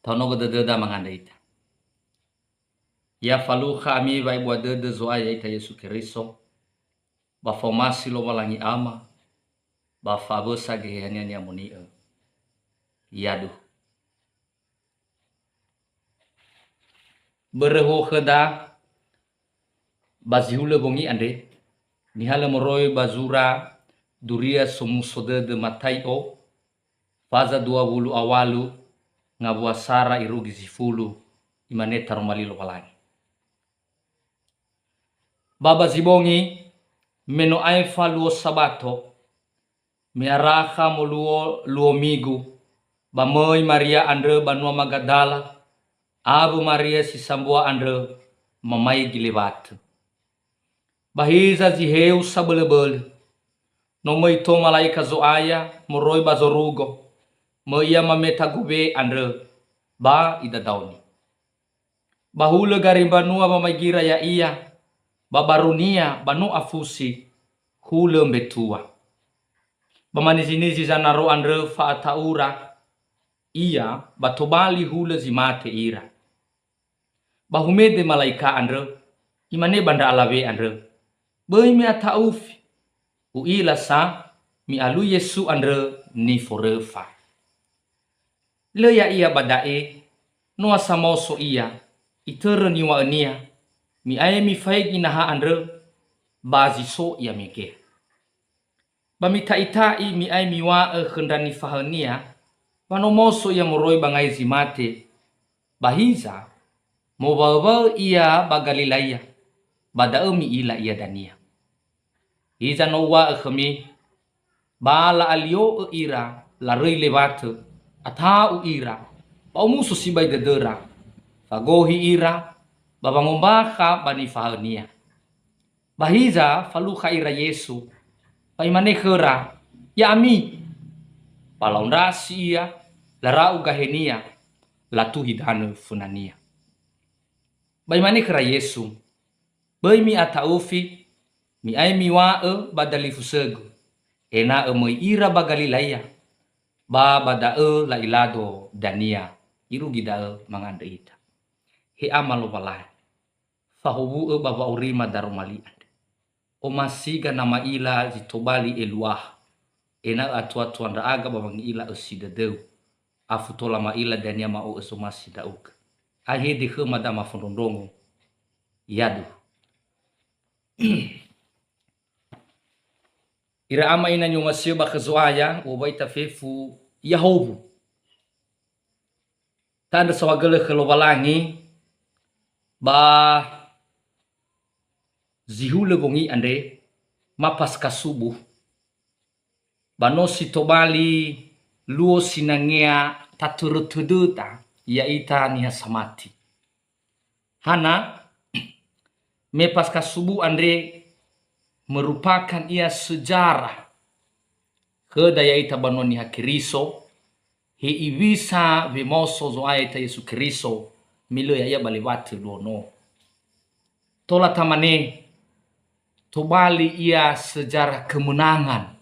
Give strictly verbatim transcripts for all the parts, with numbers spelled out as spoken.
Taonogö dödöda mangandrö ita. Ya falukha ami wa'ebua dödö Zo'aya ya'ita Yesu Keriso, ba fa'omasi Lowalangi Ama, ba fa'awösa Geheha-Nia ni'amoni'ö. Yaduhu. Börö hu'o khöda ba zi hulö wongi andre, nihalö moroi ba zura Duria Somuso Dödö Matai'o, faza dua wulu a walu, ngawua sara irugi zi fulu, imane taroma li Lowalangi. Ba ba zi bongi, me no aefa luo Sabato, me arakha moluo luo Migu, ba möi Maria andrö banua Magadala, awö Maria si sambua andrö, mamaigi lewatö. Ba hiza zi heu sabölöbölö. No möi tou malaika Zo'aya moroi ba zorugo, möi ia mameta gowe andrö ba idadaoni. Ba hulö gari mbanua wamaigira ya'ia, ba barunia ba no afusi, hulö mbetua. Ba manizi-nizi zanaro andrö fa'ata'ura ia, ba tobali hulö zi mate ira. Ba humede malaika andrö, imane ba ndra alawe andrö, "Böi mi'ata'ufi, u'ila sa mi'alui Yesu andrö niforöfa. Lö ya'ia ba da'e, noa samoso ia, itörö niŵa'önia, mi'ae mifaigi naha andrö, ba zi so ia mege." Ba mita'i-ta'i mi'ae miŵa'ö khö ndra nifahaönia, wa no moso ia moroi ba ngai zi mate. Ba hiza, mowaöwaö ia ba Galilaia, ba da'ö mi'ila ia dania. Hiza no uŵa'ö khömi, ba la'alio'ö ira laröi lewatö, ata'u ira, ba omuso sibai dödöra, fagohi ira, ba wangombakha ba nifahaönia. Ba hiza falukha ira Yesu, ba imane khöra, "Ya'ami!" Ba la'ondrasi ia, lara'u gahenia, latuhi danö fönania. Ba imane khöra Yesu, "Böi mi'ata'ufi, mi'ae miŵa'ö ba dalifusögu, ena'ö möi ira ba Galilaia, ba ba da'ö la'ilado dania." Irugi da'ö mangandrö ita. He Ama Lowalangi, fahowu'ö ba wa'aurima daroma li andre. Omasiga na ma'ila zi tobali eluaha, ena'ö atua-tua ndra'aga ba wangi'ila ösi dödöu. Afu tola ma'ila dania ma'o'ö zomasi ndra'ugö. Ahede khöma da mafondrondrongo. Yaduhu. Ira ama ina ni'omasi'ö ba khö Zo'aya, uŵa'ö ita fefu, yahowu. Ta'andrö saohagölö khö Lowalangi ba zi hulö wongi andre, ma Paskha Subuh, ba no si tobali luo sinangea tatörö tödöda, ya'ita niha samati. Hana, me Paskha Subuh andre merupakan ia sejarah khöda ya'ita banua Niha Keriso, he iŵisa wemaoso Zo'aya ya'ita Yesu Keriso, me lö ya'ia ba lewatö luo no. Tola tamane, tobali ia sejarah kemenangan,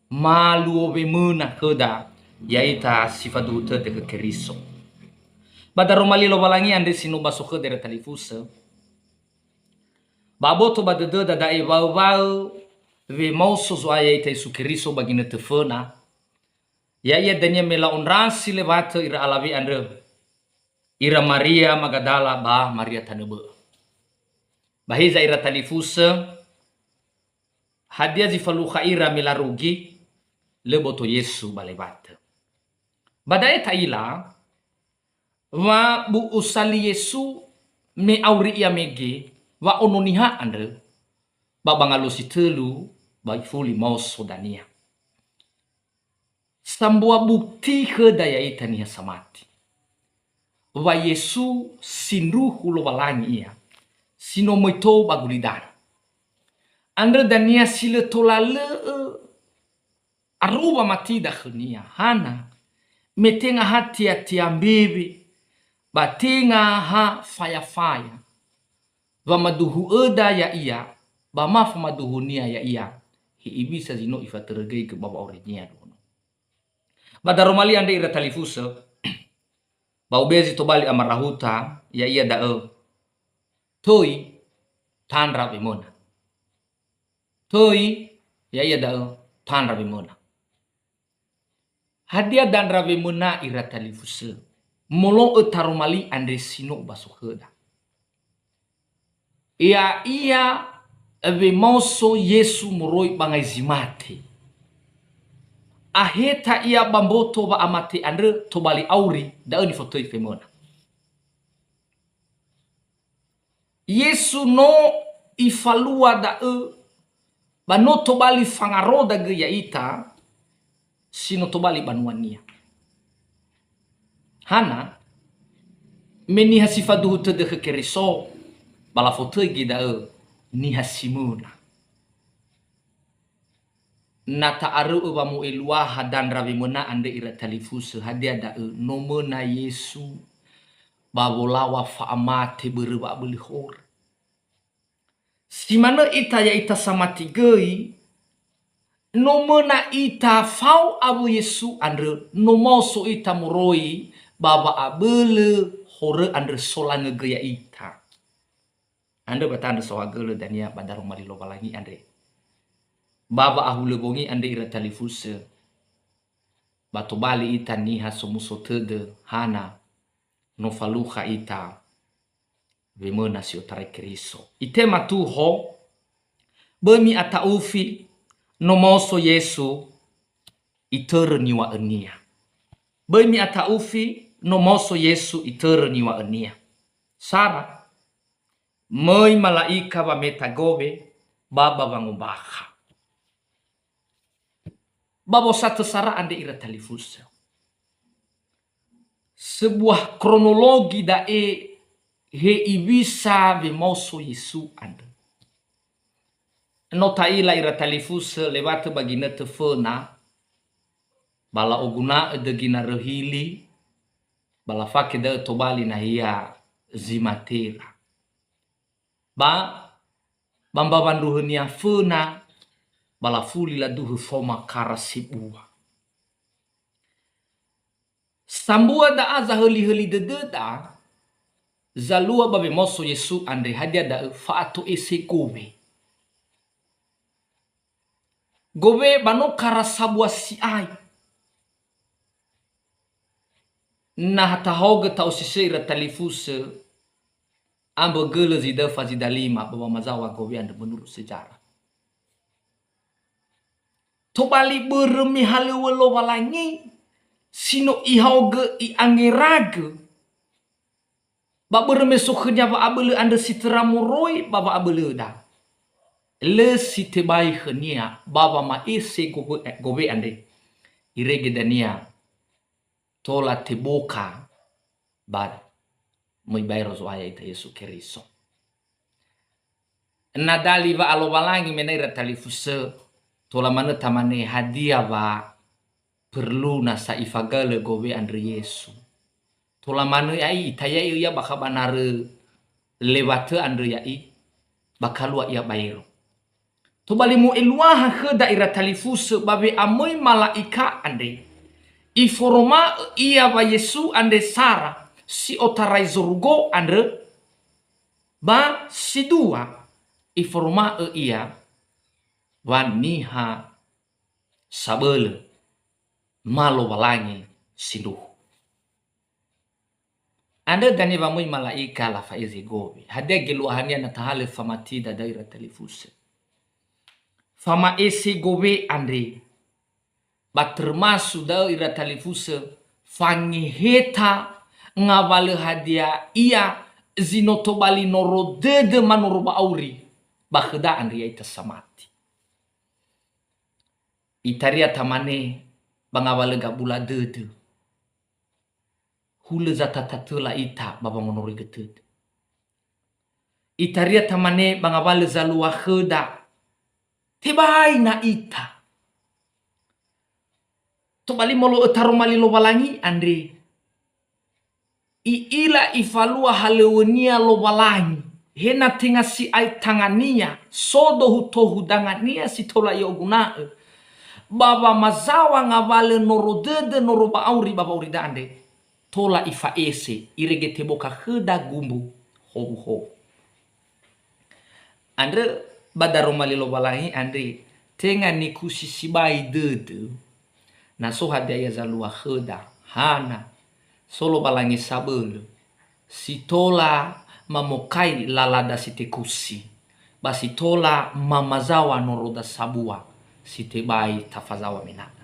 ma luo wemöna khöda, ya'ita si faduhu tödö khö Keriso. Ba daroma li Lowalangi andre si no ba so khöda ira talifusö, ba aboto ba dödöda da'e waö-waö wemaoso Zo'aya ya'ita Yesu Keriso ba ginötö föna, ya'ia dania me la'ondrasi lewatö ira alawe andrö, ira Maria Magadala ba Maria tanö bö'ö. Ba hiza ira talifusö, hadia zi falukha ira me larugi? Lö boto Yesu ba lewatö. Ba da'e ta'ila, wa bu'usa li Yesu me auri ia mege, wa Ono Niha andrö, ba ba ngaluo si tölu ba ifuli maoso dania. Sambua bukti khöda ya'ita niha samati, wa Yesu sindruhu Lowalangi ia, si no möi tou ba gulidanö. Andrö dania si lö tola lö'ö aruwa matida khönia, hana, me tenga ha tia-tia mbewe, ba tenga ha faya-faya, wamaduhu'öda ya'ia, ba ma famaduhunia ya'ia, he iŵisa zi no ifatörögöigö ba wa'aurinia luo no. Ba daroma li andre ira talifusö, Ba ubezi tobali amarahuta, ya'ia da'ö, töi tandra wemöna. Töi, ya'ia da'ö, tandra wemöna. Hadia dandra wemöna ira talifusö? Molo'ö taroma li andre si no ubaso khöda. Ya'ia wemaoso Yesu moroi ba ngai zi mate. Aheta ia ba mboto wa'amate andrö tobali auri, da'ö nifotöi femöna. Yesu no ifalua da'ö, ba no tobali fangaroda göi ya'ita, si no tobali banua-Nia. Hana, me niha si faduhu tödö khö Keriso, ba lafotöigi da'ö niha si möna. Na ta'arö'ö wamo'eluaha dandra wemöna andre ira talifusö, hadia da'ö? No möna Yesu ba wolaŵa fa'amate börö wa'abölö horö. Si manö ita ya'ita samati göi, no möna ita fao awö Yesu andrö, no maoso ita moroi ba wa'abölö horö andrö solangö göi ya'ita. Andrö ba tandrö saohagölö dania ba daroma li Lowalangi andre. Ba wa'ahulö wongi andre ira talifusö, ba tobali ita niha somuso tödö, hana, no falukha ita wemöna si otarai Keriso. Itema tuho, böi mi'ata'ufi, no maoso Yesu itörö niŵa'ö-Nia. Böi mi'ata'ufi, no maoso Yesu itörö niŵa'ö-Nia. Sara, möi mala'ika wameta gowe ba ba wangombakha. Ba wosatö sara andre ira talifusö. Sebuah kronologi da'e he iŵisa wemaoso Yesu andrö. No ta'ila ira talifusö lewatö ba ginötö föna, ba la'oguna'ö dögi narö hili, ba lafake da'ö tobali nahia zi matera. Ba, ba mbawa ndruhönia föna, ba lafuli laduhö faoma kara sebua. Sambua da'a zahölihöli dödöda, zalua ba wemaoso Yesu andre, hadia da'ö? Fa'ato'ese gowe. Gowe ba no kara sabua si'ai. Na tahaogö ta'osisö ira talifusö, ambö gölö zi döfa zi dalima ba wamazaŵa gowe andrö menurut sejarah. Tobali börö me halöŵö Lowalangi si no ihaogö i'angeragö, ba börö me so khönia wa'abölö andrö si töra moroi ba wa'abölöda. Lö si tebai khönia ba wama'ese gowe, gowe andre, irege dania tola teboka ba möi baero Zo'aya ita Yesu Keriso. Na dali wa'alowalangi me na ira talifusö, tola manö tamane, hadia wa perluna sa ifagölö gowe andrö Yesu? Tola manö ya'i, itaya'ö ia bakha ba narö lewatö andrö ya'i, ba kalua ia baero. Tobali mo'eluaha khöda ira talifusö ba we'amöi mala'ika andre. Iforoma'ö ia wa Yesu andre sara si otarai zorugo andrö, ba si dua, iforoma'ö ia wa niha sabölö ma Lowalangi sindruhu. Andrö dania wa möi mala'ika lafa'eze gowe. Hadia geluahania na tahalö famatida da'ö ira talifusö? Fama'ese gowe andre, ba termasuk da'ö ira talifusö, fangeheta ngawalö hadia ia zi no tobali noro dödö manoro ba auri ba khöda andre ya'ita samati. Itaria tamane ba ngawalö gabula dödö. Hulö zatatatöla ita ba wangonorigo tödö. Itaria tamane ba ngawalö zalua khöda. Tebai na ita. Tobali molo'ö taroma li Lowalangi andre. I'ila ifalua halöŵönia Lowalangi. He na tenga si'ai tangania, so dohu-tohu dangania si tola i'oguna'ö, ba wamazaŵa ngawalö noro dödö, noro ba auri ba wa'aurida andre, tola ifa'ese, irege teboka khöda gumbu howuhowu. Andrö ba daroma li Lowalangi andre, tenga nikusi sibai dödö, na so hadia ia zalua khöda, hana, so Lowalangi sabölö, si tola mamokai lalada si tekusi, ba si tola mamazaŵa noroda sambua si tebai tafazaŵa mena'ö.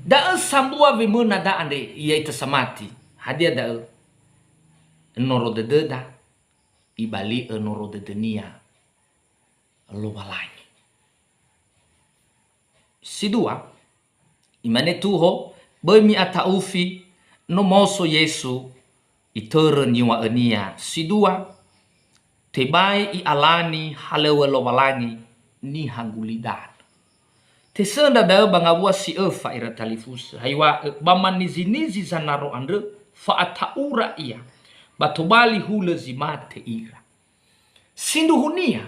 Da'ö sambua wemönada andre, ya'ita samati. Hadia da'ö? Noro dödöda, ibali'ö noro dödönia Lowalangi. Si dua, imane Tuho, "Böi mi'ata'ufi, no maoso Yesu, itörö niŵa'önia." Si dua, tebai i'alani halöŵö Lowalangi niha gulidanö. Tesöndra da'ö ba ngawua si öfa ira talifusö. Haiŵa'ö ba manizinizi zanaro andrö, fa'ata'ura ia, ba tobali hulö zi mate ira. Sindruhunia,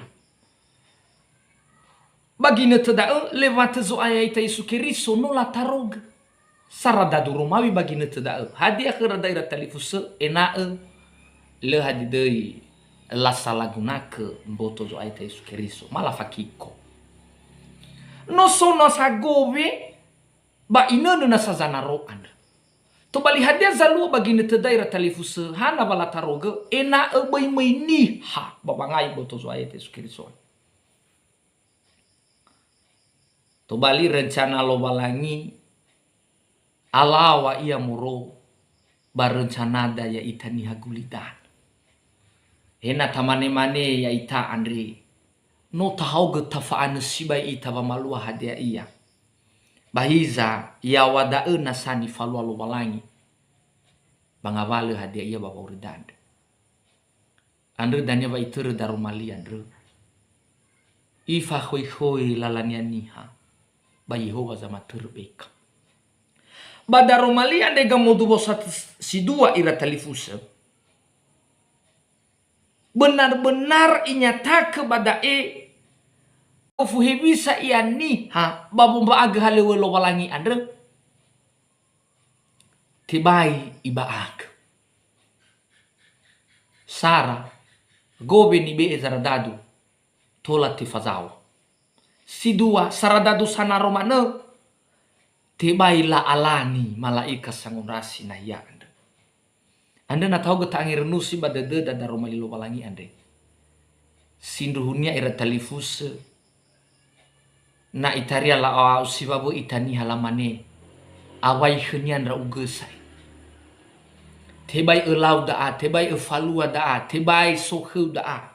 ba ginötö da'ö, lewatö Zo'aya ya'ita Yesu Keriso no latarogö. Saradadu Romawi ba ginötö da'ö. Hadia khöra da'ö ira talifusö, ena'ö lö hadia döi lasalagunakö mboto Zo'aya ya'ita Yesu Keriso, ma lafakiko. No so nasa gowe ba inönö nasa zanaro andrö. Tobali hadia zalua ba ginötö da'ö ira talifusö, hana wa latarogö, ena'ö böi möi niha ba wangai mboto Zo'aya ya'ita Yesu Keriso. Tobali rencana Lowalangi, alaŵa ia moroi ba rencanada ya'ita niha gulidanö. He na tamane-mane ya'ita andre, no tahaogö tafa'anö sibai ita wamalua hadia ia. Ba hiza, yaŵa da'ö nasa nifalua Lowalangi, ba ngawalö hadia ia ba wa'aurida andrö. Andrö dania wa itörö daroma li andrö. Ifakhoikhoi lalania niha ba Yehowa zamatörö beka. Ba daroma li andre gamoduwo sat-, si dua ira talifusö. Benar-benar inyatakö ba da'e, gofu hewisa ia niha ba womba'agö halöŵö Lowalangi andrö. Tebai iba'agö. Sara, gowe nibe'e zaradadu, tola tefazaŵa. Si dua, saradadu sanaro manö, tebai la'alani mala'ika sangondrasi nahia andrö. Andrö na tahaogö ta'angerenusi ba dödöda daroma li Lowalangi andre. Sindruhunia ira talifusö, na itaria la'oa'u si wawöi ita niha lamane, awai khönia ndra'ugö sa'ae. Tebai ölau da'a, tebai öfalua da'a, tebai so khöu da'a.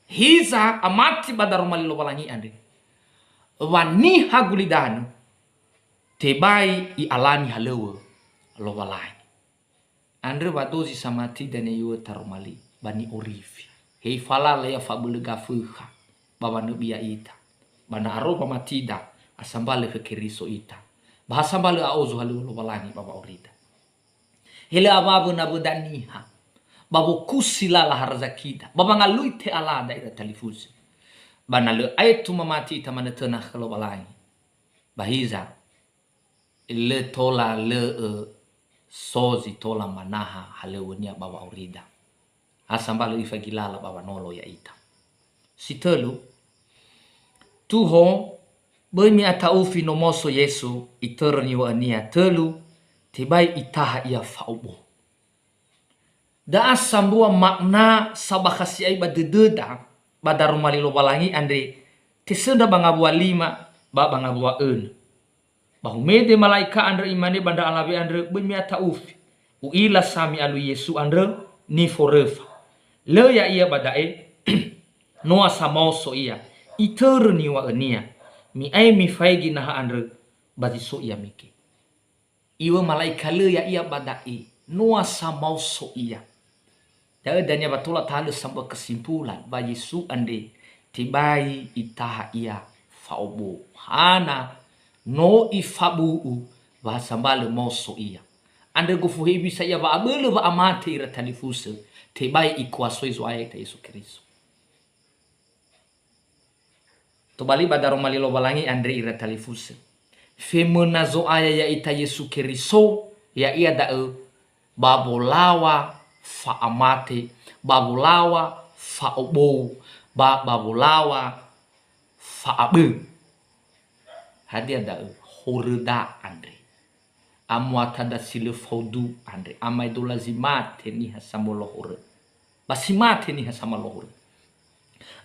Hiza amati ba daroma li Lowalangi andre. Wa niha gulidanö, tebai i'alani halöŵö Lowalangi. Andrö wa dozi samati dania iŵö taroma li ba ni'orifi. He ifalala ia fabölö gafökha ba wanöbi ya'ita. Ba na aro wamatida, asambalö khö Keriso ita. Ba ha sambalö a'ozo halöŵö Lowalangi ba wa'aurida. He lö awawö na wöda niha, ba wokusi lala harazakida, ba wangalui te'alada ira talifusö. Ba na lö aetu mamati ita manötöna khö Lowalangi. Ba hiza, lö tola lö'ö so zi tola manaha halöŵönia ba wa'aurida. Ha sambalö ifagilala ba wanolo ya'ita. Si tölu, Tuho, böi mi'ata'ufi no maoso Yesu, itörö niŵa'önia. Tölu, tebai itaha ia fa'obo. Da'a sambua makna sabakha si'ai ba dödöda ba daroma li Lowalangi andre, tesöndra ba ngawua lima ba ba ngawua önö. Ba humede mala'ika andrö imane ba ndra alawe andrö, "Böi mi'ata'ufi. U'ila sa mi'alui Yesu andrö niforöfa. Lö ya'ia ba da'e, noa sa maoso ia, itörö niŵa'önia. Mi'ae mifaigi naha andrö, ba zi so ia mege." Iŵö mala'ika, "Lö ya'ia ba da'e, noa sa maoso ia." Da'ö dania wa tola tahalö sambua kesimpulan wa Yesu andre tebai itaha ia fa'obo. Hana, no ifabu'u wa ha sambalö maoso ia. Andrö gofu hewisa ia wa'abölö wa'amate ira talifusö, tebai ikuasoi Zo'aya ya'ita Yesu Keriso. Tobali ba daroma li Lowalangi andre ira talifusö. femöna Zo'aya ya'ita Yesu Keriso, ya'ia da'ö ba wolaŵa fa'amate, ba wolaŵa fa'obou, ba, ba wolaŵa fa'aböu. Hadia da'ö horöda andre? Amuatada si lö faudu andre, amaedola zi mate niha samalua horö. Ba si mate niha samalua horö.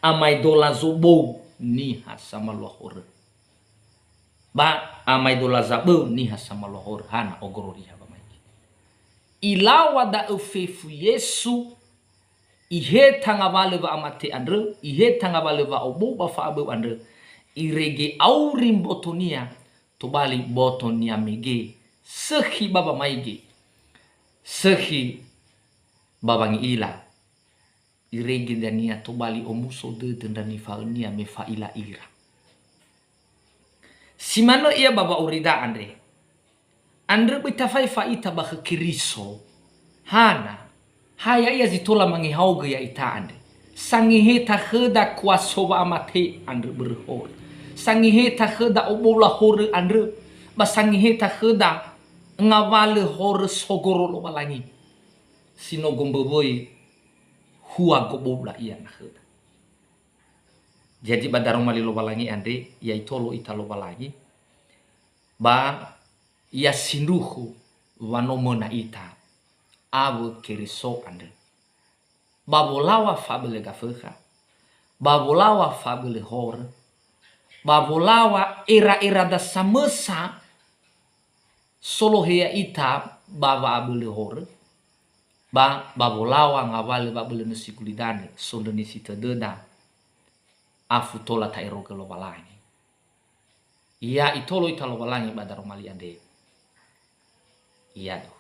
Amaedola zobou niha samalua horö. Ba amaedola zaböu niha samalua horö. Hana ogororiha wamaigi. Ilaŵa da'ö fefu Yesu, iheta ngawalö wa'amate andrö, iheta ngawalö wa'obou ba fa'aböu andrö, irege auri mbotonia, tobali mbotonia mege, sökhi ba wamaigi, sökhi ba wangi'ila. Irege dania tobali omuso dödö ndra nifaönia me fa'ila ira. Si manö ia ba wa'orida andre. Andrö böi tafaefa ita ba khö Keriso. Hana? Ha ya'ia zi tola mangehaogö ya'ita andre. Sangeheta khöda kuaso wa'amate andrö börö horö. Sangeheta khöda oboula horö andrö. Ba sangeheta khöda ngawalö horö sogoro Lowalangi. Si no gomböwöi hua goboula ia na khöda. Jadi ba daroma li Lowalangi andre, ya itolo ita Lowalangi, ba ya sindruhu wa no möna ita awö Keriso andrö. Ba wolaŵa fa'abölö gafökha, ba wolaŵa fa'abölö horö, ba wolaŵa era-erada samösa solohe ya'ita ba wa'abölö horö, ba, ba wolaŵa ngawalö wa'abölö nösi gulidanö, sondröni si tödöda, afu tola ta'erogö Lowalangi. Ya itolo ita Lowalangi ba daroma li andre. Iado.